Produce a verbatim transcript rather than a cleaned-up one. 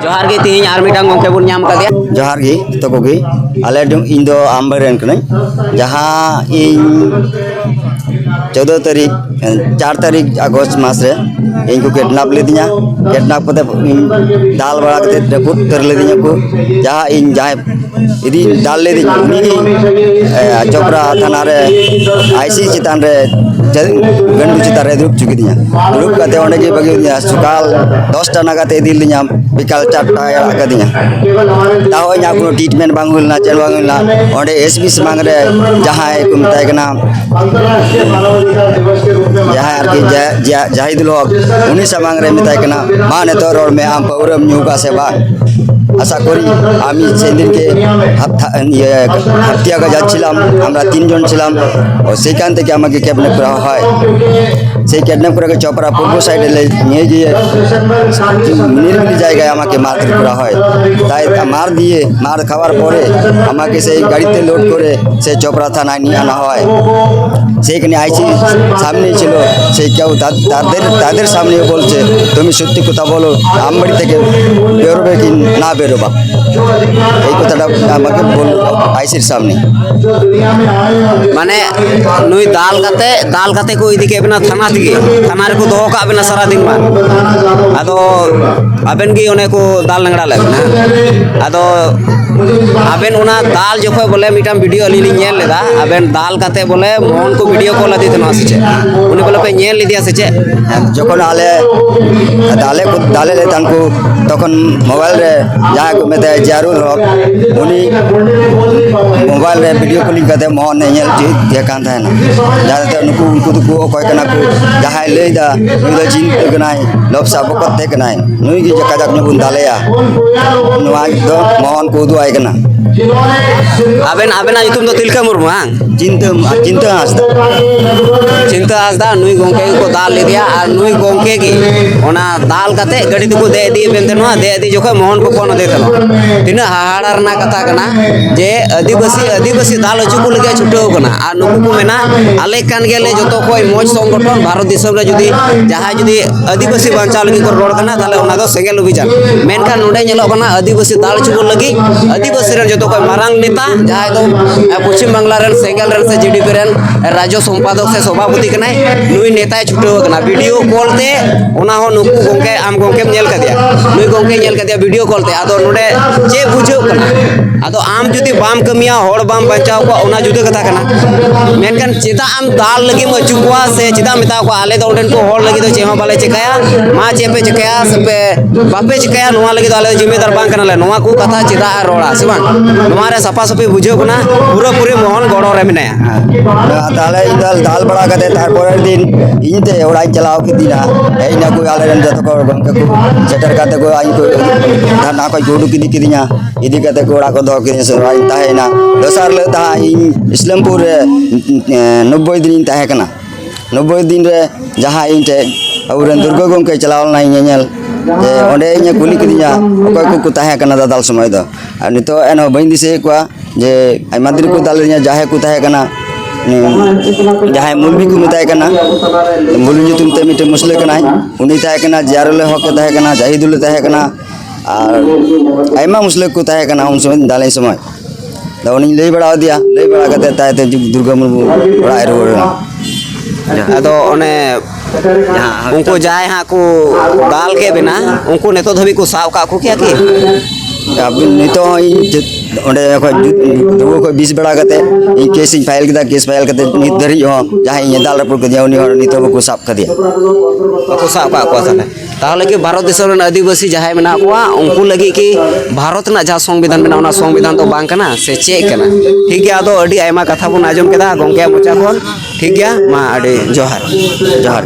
ᱡᱚᱦᱟᱨ ᱜᱮ, ᱛᱮᱦᱮᱧ ᱟᱨ ᱢᱤᱫᱴᱟᱝ ᱜᱚᱢᱠᱮ ᱵᱚᱱ ᱧᱟᱢ ᱟᱠᱟᱫᱮᱭᱟ᱾ ᱡᱚᱦᱟᱨ ᱜᱮ ᱡᱚᱛᱚ ᱠᱚᱜᱮ᱾ ᱟᱞᱮ ᱫᱚ, ᱤᱧ ᱫᱚ ᱟᱢᱵᱟᱲ ᱨᱮᱱ ᱠᱟᱹᱱᱟᱹᱧ᱾ ᱡᱟᱦᱟᱸ ᱤᱧ ᱪᱳᱫᱽᱫᱚ ᱛᱟᱹᱨᱤᱠᱷ, ᱪᱟᱨ ᱛᱟᱹᱨᱤᱠᱷ ᱟᱜᱚᱥᱴ ᱢᱟᱥ ᱨᱮ ᱤᱧ ᱠᱚ ᱠᱤᱰᱱᱟᱯ ᱞᱤᱫᱤᱧᱟ᱾ ᱠᱤᱰᱱᱟᱯ ᱠᱟᱛᱮ ᱤᱧ ᱫᱟᱞ ᱵᱟᱲᱟ ᱠᱟᱛᱮ ᱨᱟᱹᱯᱩᱫ ᱩᱛᱟᱹᱨ ᱞᱤᱫᱤᱧᱟ ᱠᱚ᱾ ᱡᱟᱦᱟᱸ ᱤᱧ ᱡᱟᱦᱟᱸᱭ ᱤᱫᱤ ᱫᱟᱞ ᱞᱤᱫᱤᱧ ᱩᱱᱤ ᱜᱮ, ᱮ, ᱪᱚᱯᱨᱟ ᱛᱷᱟᱱᱟ ᱨᱮ ᱟᱭᱥᱤ ᱪᱮᱛᱟᱱ ᱨᱮ ᱡᱟ-, ᱜᱟᱹᱰᱩ ᱪᱮᱛᱟᱱ ᱨᱮ ᱫᱩᱲᱩᱵ ᱦᱚᱪᱚ ᱠᱤᱫᱤᱧᱟ᱾ ᱫᱩᱲᱩᱵ ᱠᱟᱛᱮ ᱚᱸᱰᱮ ᱜᱮ ᱵᱟᱹᱜᱤ ᱟᱹᱫᱤᱧᱟ᱾ ᱥᱚᱠᱟᱞ ᱫᱚᱥᱴᱟ ᱱᱟᱜᱟᱛ ᱮ ᱤᱫᱤ ᱞᱤᱫᱤᱧᱟ, ᱵᱤᱠᱟᱞ ᱪᱟᱨᱴᱟ ᱟᱲᱟᱜ ᱠᱟᱫᱤᱧᱟ᱾ ᱛᱟᱣ ᱤᱧᱟᱹᱜ ᱠᱳᱱᱳ ᱴᱨᱤᱴᱢᱮᱱᱴ ᱵᱟᱝ ᱦᱩᱭ ᱞᱮᱱᱟ, ᱪᱮᱫ ᱵᱟᱝ ᱦᱩᱭ ᱞᱮᱱᱟ᱾ ᱚᱸᱰᱮ ᱮᱥ ᱯᱤ ᱥᱟᱢᱟᱝ ᱨᱮ ᱡᱟᱦᱟᱸᱭ ᱠᱚ ᱢᱮᱛᱟᱭ ᱠᱟᱱᱟ, ᱡᱟᱦᱟᱸᱭ ᱟᱨᱠᱤ ᱡᱟ-, ᱡᱟ-, ᱡᱟᱦᱤᱫᱩᱞ ᱦᱚᱠ, ᱩᱱᱤ ᱥᱟᱢᱟᱝ ᱨᱮ ᱢᱮᱛᱟᱭ ᱠᱟᱱᱟ, "ᱢᱟ ᱱᱤᱛᱚᱜ ᱨᱚᱲ ᱢᱮ, ᱟᱢ ᱯᱟᱹᱣᱨᱟᱹᱢ ᱧᱩ ᱠᱟᱜᱼᱟ ᱥᱮ ᱵᱟᱝ?" আশা করি আমি সেদিনকে হাত-, ইয়ে, হাতিয়াগা যাচ্ছিলাম, আমরা তিনজন ছিলাম। ও সেইখান থেকে আমাকে কিডন্যাপ করা হয়। সেই কিডন্যাপ করে চপরা পূর্ব সাইডে লে-, নিয়ে গিয়ে নিরিবিলি জায়গায় আমাকে মারধর করা হয়। তাই তা মার দিয়ে, মার খাওয়ার পরে আমাকে সেই গাড়িতে লোড করে সেই চপরা থানায় নিয়ে আনা হয়। সেইখানে আইসি সামনেই ছিল, সেই কেউ তা-, তাদের, তাদের সামনেও বলছে, "তুমি সত্যি কথা বলো, আমবাড়ি থেকে বেরোবে কি না বেরোবা?" এই কথাটা আমাকে বলল আইসির সামনে। ᱢᱟᱱᱮ ᱱᱩᱭ ᱫᱟᱞ ᱠᱟᱛᱮ, ᱫᱟᱞ ᱠᱟᱛᱮ ᱠᱚ ᱤᱫᱤ ᱠᱮᱫ ᱵᱮᱱᱟ ᱛᱷᱟᱱᱟ ᱛᱮᱜᱮ, ᱛᱷᱟᱱᱟ ᱨᱮᱠᱚ ᱫᱚᱦᱚ ᱠᱟᱜ ᱵᱮᱱᱟ ᱥᱟᱨᱟ ᱫᱤᱱ ᱢᱟ᱾ ᱟᱫᱚ ᱟᱵᱮᱱ ᱜᱮ ᱚᱱᱮ ᱠᱚ ᱫᱟᱞ ᱞᱟᱝᱲᱟ ᱞᱮᱫ ᱵᱮᱱᱟ᱾ ᱟᱫᱚ ᱟᱵᱮᱱ ᱚᱱᱟ ᱫᱟᱞ ᱡᱚᱠᱷᱚᱡ ᱵᱚᱞᱮ ᱢᱤᱫᱴᱟᱝ ᱵᱷᱤᱰᱤᱭᱳ ᱟᱹᱞᱤᱧ ᱞᱤᱧ ᱧᱮᱞ ᱞᱮᱫᱟ, ᱟᱵᱮᱱ ᱫᱟᱞ ᱠᱟᱛᱮ ᱵᱚᱞᱮ ᱢᱳᱦᱚᱱ ᱠᱚ ᱵᱷᱤᱰᱤᱭᱳ ᱠᱚᱞ ᱟᱫᱮ ᱛᱟᱦᱮᱱᱟ ᱥᱮ ᱪᱮᱫ? ᱩᱱᱤ ᱵᱚᱞᱮ ᱯᱮ ᱧᱮᱞ ᱞᱮᱫᱮᱭᱟ ᱥᱮ ᱪᱮᱫ? ᱡᱚᱠᱷᱚᱱ ᱟᱞᱮ ᱫᱟᱞᱮ ᱠᱚ, ᱫᱟᱞᱮ ᱞᱮ ᱛᱟᱦᱮᱱ ᱠᱚ, ᱛᱚᱠᱷᱚᱱ ᱢᱳᱵᱟᱭᱤᱞ ᱨᱮ ᱡᱟᱦᱟᱸᱭ ᱠᱚ ᱢᱮᱛᱟᱭᱟ ᱡᱤᱭᱟᱨᱩᱞ ᱦᱚᱠ, ᱩᱱᱤ ᱢᱳᱵᱟᱭᱤᱞ ᱨᱮ ᱵᱷᱤᱰᱤᱭᱳ ᱠᱚᱞᱤᱝ ᱠᱟᱛᱮ ᱢᱳᱦᱚᱱᱮ ᱧᱮᱞ ᱦᱚᱪᱚᱭᱮᱫ ᱠᱟᱱ ᱛᱟᱦᱮᱱᱟ᱾ ᱡᱟᱦᱟᱸ ᱛᱮ ᱱᱩᱠᱩ, ᱩᱱᱠᱩ ᱫᱚᱠᱚ ᱚᱠᱚᱭ ᱠᱟᱱᱟ ᱠᱚ, ᱡᱟᱦᱟᱸᱭ ᱞᱟᱹᱭᱫᱟ ᱱᱩᱭ ᱫᱚ ᱡᱤᱱ ᱠᱟᱱᱟᱭ, ᱞᱚᱵᱥᱟ ᱵᱚᱠᱚᱛ ᱛᱮ ᱠᱟᱱᱟᱭ, ᱱᱩᱭ ᱜᱮ ᱠᱟᱡᱟᱠ ᱧᱚᱜ ᱵᱚᱱ ᱫᱟᱞᱮᱭᱟ᱾ ᱱᱚᱣᱟ ᱫᱚ ᱢᱳᱦᱚᱱ ᱠᱚ ᱩᱫᱩᱜ ᱟᱭ ᱠᱟᱱᱟ᱾ ᱟᱵᱮᱱ, ᱟᱵᱮᱱᱟᱜ ᱧᱩᱛᱩᱢ ᱫᱚ ᱛᱤᱞᱠᱟᱹ ᱢᱩᱨᱢᱩ, ᱵᱟᱝ? ᱪᱤᱱᱛᱟᱹ, ᱪᱤᱱᱛᱟᱹ ᱦᱟᱸᱥᱫᱟ᱾ ᱪᱤᱱᱛᱟᱹ ᱦᱟᱸᱥᱫᱟ ᱱᱩᱭ ᱜᱚᱢᱠᱮ ᱜᱮᱠᱚ ᱫᱟᱞ ᱞᱮᱫᱮᱭᱟ, ᱟᱨ ᱱᱩᱭ ᱜᱚᱢᱠᱮ ᱜᱮ ᱚᱱᱟ ᱫᱟᱞ ᱠᱟᱛᱮ ᱜᱟᱹᱰᱤ ᱛᱮᱠᱚ ᱫᱮᱡ ᱤᱫᱤᱭᱮ ᱯᱮᱱ ᱛᱟᱦᱮᱱᱟ, ᱫᱮᱡ ᱤᱫᱤ ᱡᱚᱠᱷᱚᱱ ᱢᱳᱦᱚᱱ ᱠᱚ ᱯᱷᱳᱱ ᱟᱫᱮ ᱛᱟᱦᱮᱱᱟ᱾ ᱛᱤᱱᱟᱹᱜ ᱦᱟᱦᱟᱲᱟ ᱨᱮᱱᱟᱜ ᱠᱟᱛᱷᱟ ᱠᱟᱱᱟ ᱡᱮ ᱟᱹᱫᱤᱵᱟᱹᱥᱤ ᱟᱹᱫᱤᱵᱟᱹᱥᱤ ᱫᱟᱞ ᱦᱚᱪᱚ ᱠᱚ ᱞᱟᱹᱜᱤᱫ ᱮ ᱪᱷᱩᱴᱟᱹᱣ ᱠᱟᱱᱟ, ᱟᱨ ᱱᱩᱠᱩ ᱠᱚ ᱢᱮᱱᱟ ᱟᱞᱮ ᱠᱟᱱ ᱜᱮᱭᱟᱞᱮ ᱡᱚᱛᱚ ᱠᱷᱚᱱ ᱢᱚᱡᱽ ᱥᱚᱝᱜᱚᱴᱷᱚᱱ ᱵᱷᱟᱨᱚᱛ ᱫᱤᱥᱚᱢ ᱨᱮ᱾ ᱡᱩᱫᱤ ᱡᱟᱦᱟᱸᱭ ᱡᱩᱫᱤ ᱟᱹᱫᱤᱵᱟᱹᱥᱤ ᱵᱟᱧᱪᱟᱣ ᱞᱟᱹᱜᱤᱫ ᱠᱚ ᱨᱚᱲ ᱠᱟᱱᱟ, ᱛᱟᱦᱞᱮ ᱚᱱᱟ ᱫᱚ ᱥᱮᱸᱜᱮᱞ ᱚᱵᱷᱤᱡᱟᱱ᱾ ᱢᱮᱱᱠᱷᱟᱱ ᱱᱚᱰᱮ ᱧᱮᱞᱚᱜ ᱠᱟᱱᱟ ᱟᱹᱫᱤᱵᱟᱹᱥᱤ ᱫᱟᱞ ᱦᱚᱪᱚ ᱠᱚ ᱞᱟᱹᱜᱤᱫ ᱟᱹᱫᱤᱵᱟᱹᱥᱤ ᱨᱮᱱ ᱡᱚᱛᱚ ᱠᱷᱚᱱ ᱢᱟᱨᱟᱝ ᱱᱮᱛᱟ, ᱡᱟᱦᱟᱸᱭ ᱫᱚ ᱯᱚᱪᱷᱤᱢ ᱵᱟᱝᱞᱟ ᱨᱮᱱ ᱥᱮᱸᱜᱮᱞ ᱨᱮᱱ ᱥᱮ ᱡᱤᱰᱤᱯᱤ ᱨᱮᱱ ᱨᱟᱡᱽᱡᱚ ᱥᱚᱢᱯᱟᱫᱚᱠ ᱥᱮ ᱥᱚᱵᱷᱟᱯᱚᱛᱤ ᱠᱟᱱᱟᱭ, ᱱᱩᱭ ᱱᱮᱛᱟᱭ ᱪᱷᱩᱴᱟᱹᱣ ᱟᱠᱟᱱᱟ ᱵᱷᱤᱰᱤᱭᱳ ᱠᱚᱞ ᱛᱮ᱾ ᱚᱱᱟ ᱦᱚᱸ ᱱᱩᱠᱩ ᱜᱚᱢᱠᱮ, ᱟᱢ ᱜᱚᱢᱠᱮᱢ ᱧᱮᱞ ᱠᱟᱫᱮᱭᱟ, ᱱᱩᱭ ᱜᱚᱢᱠᱮᱭ ᱧᱮᱞ ᱠᱟᱫᱮᱭᱟ ᱵᱷᱤᱰᱤᱭᱳ ᱠᱚᱞ ᱛᱮ᱾ ᱟᱫᱚ ᱱᱚᱰᱮ ᱪᱮᱫ ᱵᱩᱡᱷᱟᱹᱜ ᱠᱟᱱᱟ? ᱟᱫᱚ ᱟᱢ ᱡᱩᱫᱤ ᱵᱟᱢ ᱠᱟᱹᱢᱤᱭᱟ, ᱦᱚᱲ ᱵᱟᱢ ᱵᱟᱧᱪᱟᱣ ᱠᱚᱣᱟ, ᱚᱱᱟ ᱡᱩᱫᱟᱹ ᱠᱟᱛᱷᱟ ᱠᱟᱱᱟ᱾ ᱢᱮᱱᱠᱷᱟᱱ ᱪᱮᱫᱟᱜ ᱟᱢ ᱫᱟᱞ ᱞᱟᱹᱜᱤᱫ ᱮᱢ ᱟᱹᱪᱩ ᱠᱚᱣᱟ ᱥᱮ ᱪᱮᱫᱟᱜ ᱮᱢ ᱢᱮᱛᱟ ᱠᱚᱣᱟ, ᱟᱞᱮ ᱫᱚ ᱚᱸᱰᱮᱱ ᱠᱚ ᱦᱚᱲ ᱞᱟᱹᱜᱤᱫ ᱫᱚ ᱪᱮᱫ ᱦᱚᱸ ᱵᱟᱞᱮ ᱪᱮᱠᱟᱭᱟ, ᱢᱟ ᱪᱮᱫ ᱯᱮ ᱪᱮᱠᱟᱭᱟ ᱥᱮ ᱯᱮ ᱵᱟᱯᱮ ᱪᱮᱠᱟᱭᱟ, ᱱᱚᱣᱟ ᱞᱟᱹᱜᱤᱫ ᱫᱚ ᱟᱞᱮ ᱫᱚ ᱡᱤᱢᱤᱫᱟᱨ ᱵᱟᱝ ᱠᱟᱱᱟᱞᱮ᱾ ᱱᱚᱣᱟ ᱠᱚ ᱠᱟᱛᱷᱟ ᱪᱮᱫᱟᱜ ᱮ ᱨᱚᱲᱟ, ᱥᱮ ᱵᱟᱝ? ᱱᱚᱣᱟ ᱨᱮ ᱥᱟᱯᱷᱟ ᱥᱟᱹᱯᱷᱤ ᱵᱩᱡᱷᱟᱹᱣ ᱠᱟᱱᱟ, ᱯᱩᱨᱟᱹ ᱯᱩᱨᱤ ᱢᱳᱦᱚᱱ ᱜᱚᱲᱚ ᱨᱮ ᱢᱮᱱᱟᱭᱟ᱾ ᱦᱮᱸ᱾ ᱛᱟᱦᱞᱮ ᱤᱧ ᱫᱚ ᱫᱟᱞ ᱵᱟᱲᱟ ᱠᱟᱛᱮ ᱛᱟᱨᱯᱚᱨᱮᱨ ᱫᱤᱱ ᱤᱧ ᱛᱮ ᱚᱲᱟᱜ ᱤᱧ ᱪᱟᱞᱟᱣ ᱠᱮᱫᱤᱧᱟ᱾ ᱦᱮᱡ ᱱᱟᱠᱚ ᱟᱞᱮ ᱨᱮᱱ ᱡᱚᱛᱚ ᱠᱚ ᱜᱚᱢᱠᱮ ᱠᱚ ᱥᱮᱴᱮᱨ ᱠᱟᱛᱮ ᱠᱚ ᱤᱧ ᱠᱚ ᱫᱷᱟᱨᱱᱟ ᱠᱷᱚᱡ ᱠᱚ ᱩᱰᱩᱠ ᱤᱫᱤ ᱠᱤᱫᱤᱧᱟ, ᱤᱫᱤ ᱠᱟᱛᱮ ᱠᱚ ᱚᱲᱟᱜ ᱠᱚ ᱫᱚᱦᱚ ᱠᱤᱫᱤᱧᱟ, ᱥᱮ ᱚᱲᱟᱜ ᱤᱧ ᱛᱟᱦᱮᱸᱭᱮᱱᱟ᱾ ᱫᱚᱥᱟᱨ ᱦᱤᱞᱳᱜ ᱫᱚ ᱦᱟᱸᱜ ᱤᱧ ᱤᱥᱞᱟᱢᱯᱩᱨ ᱨᱮ, ᱮᱸ, ᱱᱚᱵᱵᱳᱭ ᱫᱤᱱᱤᱧ ᱛᱟᱦᱮᱸ ᱠᱟᱱᱟ᱾ ᱱᱚᱵᱵᱳᱭ ᱫᱤᱱ ᱨᱮ ᱡᱟᱦᱟᱸ ᱤᱧ ᱴᱷᱮᱡ ᱟᱵᱚᱨᱮᱱ ᱫᱩᱨᱜᱟᱹ ᱜᱚᱢᱠᱮ ᱪᱟᱞᱟᱣ ᱞᱮᱱᱟᱭ ᱧᱮᱧᱮᱞ, ᱡᱮ ᱚᱸᱰᱮ ᱤᱧᱮ ᱠᱩᱞᱤ ᱠᱤᱫᱤᱧᱟ ᱚᱠᱚᱭ ᱠᱚᱠᱚ ᱛᱟᱦᱮᱸ ᱠᱟᱱᱟ ᱫᱟᱫᱟᱞ ᱥᱚᱢᱚᱭ ᱫᱚ, ᱟᱨ ᱱᱤᱛᱚᱜ ᱮᱱᱦᱚᱸ ᱵᱟᱹᱧ ᱫᱤᱥᱟᱹᱭᱮᱫ ᱠᱚᱣᱟ᱾ ᱡᱮ ᱟᱭᱢᱟ ᱫᱤᱱ ᱠᱚ ᱫᱟᱞ ᱞᱤᱫᱤᱧᱟ, ᱡᱟᱦᱟᱸᱭ ᱠᱚ ᱛᱟᱦᱮᱸ ᱠᱟᱱᱟ, ᱩᱱᱤ ᱡᱟᱦᱟᱸᱭ ᱢᱩᱞᱵᱤ ᱠᱚ ᱢᱮᱛᱟᱭ ᱠᱟᱱᱟ, ᱢᱩᱞᱵᱤ ᱧᱩᱛᱩᱢ ᱛᱮ ᱢᱤᱫᱴᱮᱱ ᱢᱩᱥᱞᱟᱹ ᱠᱟᱱᱟᱭ, ᱩᱱᱤ ᱛᱟᱦᱮᱸ ᱠᱟᱱᱟ, ᱡᱤᱭᱟᱨᱩᱞ ᱦᱚᱠ ᱮ ᱛᱟᱦᱮᱸ ᱠᱟᱱᱟ, ᱡᱟᱦᱤᱫᱩᱞ ᱮ ᱛᱟᱦᱮᱸ ᱠᱟᱱᱟ, ᱟᱨ ᱟᱭᱢᱟ ᱢᱩᱥᱞᱟᱹ ᱠᱚ ᱛᱟᱦᱮᱸ ᱠᱟᱱᱟ ᱩᱱ ᱥᱚᱢᱚᱭ, ᱫᱟᱞᱮ ᱥᱚᱢᱚᱭ᱾ ᱟᱫᱚ ᱩᱱᱤᱧ ᱞᱟᱹᱭ ᱵᱟᱲᱟ ᱟᱫᱮᱭᱟ, ᱞᱟᱹᱭ ᱵᱟᱲᱟ ᱠᱟᱛᱮ ᱛᱟᱭᱚᱢ ᱛᱮ ᱫᱩᱨᱜᱟᱹ ᱢᱩᱨᱢᱩ ᱚᱲᱟᱜ ᱮ ᱨᱩᱣᱟᱹᱲ ᱮᱱᱟ᱾ ᱟᱫᱚ ᱚᱱᱮ ᱡᱟᱦᱟᱸ ᱩᱱᱠᱩ ᱡᱟᱦᱟᱸᱭ ᱦᱟᱸᱜ ᱠᱚ ᱫᱟᱞ ᱠᱮᱫ ᱵᱮᱱᱟ, ᱩᱱᱠᱩ ᱱᱤᱛᱚᱜ ᱫᱷᱟᱹᱵᱤᱡ ᱠᱚ ᱥᱟᱵ ᱠᱟᱜ ᱠᱚ ᱠᱮᱭᱟ ᱠᱤ? ᱟᱵᱤᱱ ᱱᱤᱛᱚᱜ ᱦᱚᱸ ᱤᱧ ᱪᱮᱫ ᱚᱸᱰᱮ ᱠᱷᱚᱡ ᱡᱩ-, ᱫᱩᱣᱟᱹ ᱠᱷᱚᱡ ᱵᱤᱥ ᱵᱟᱲᱟ ᱠᱟᱛᱮ ᱤᱧ ᱠᱮᱥ ᱤᱧ ᱯᱷᱟᱭᱤᱞ ᱠᱮᱫᱟ᱾ ᱠᱮᱥ ᱯᱷᱟᱭᱤᱞ ᱠᱟᱛᱮ ᱱᱤᱛ ᱫᱷᱟᱹᱨᱤᱡ ᱦᱚᱸ ᱡᱟᱦᱟᱸᱭ ᱤᱧ ᱫᱟᱞ ᱨᱟᱹᱯᱩᱫ ᱠᱮᱫᱮᱭᱟ, ᱩᱱᱤ ᱦᱚᱲ ᱱᱤᱛ ᱦᱚᱸ ᱵᱟᱠᱚ ᱥᱟᱵ ᱠᱟᱫᱮᱭᱟ᱾ ᱵᱟᱠᱚ ᱥᱟᱵ ᱠᱟᱜ ᱠᱚᱣᱟ ᱛᱟᱦᱞᱮ? ᱛᱟᱦᱞᱮ ᱠᱤ ᱵᱷᱟᱨᱚᱛ ᱫᱤᱥᱚᱢ ᱨᱮᱱ ᱟᱹᱫᱤᱵᱟᱹᱥᱤ ᱡᱟᱦᱟᱸᱭ ᱢᱮᱱᱟᱜ ᱠᱚᱣᱟ, ᱩᱱᱠᱩ ᱞᱟᱹᱜᱤᱫ ᱠᱤ ᱵᱷᱟᱨᱚᱛ ᱨᱮᱱᱟᱜ ᱡᱟᱦᱟᱸ ᱥᱚᱝᱵᱤᱫᱷᱟᱱ ᱢᱮᱱᱟᱜᱼᱟ, ᱚᱱᱟ ᱥᱚᱝᱵᱤᱫᱷᱟᱱ ᱫᱚ ᱵᱟᱝ ᱠᱟᱱᱟ ᱥᱮ ᱪᱮᱫ ᱠᱟᱱᱟ? ᱴᱷᱤᱠ ᱜᱮᱭᱟ, ᱟᱫᱚ ᱟᱹᱰᱤ ᱟᱭᱢᱟ ᱠᱟᱛᱷᱟ ᱵᱚᱱ ᱟᱸᱡᱚᱢ ᱠᱮᱫᱟ ᱜᱚᱢᱠᱮᱭᱟᱜ ᱢᱚᱪᱟ ᱠᱷᱚᱱ᱾ ᱴᱷᱤᱠ ᱜᱮᱭᱟ, ᱢᱟ ᱟᱹᱰᱤ ᱡᱚᱦᱟᱨ᱾ ᱡᱚᱦᱟᱨ᱾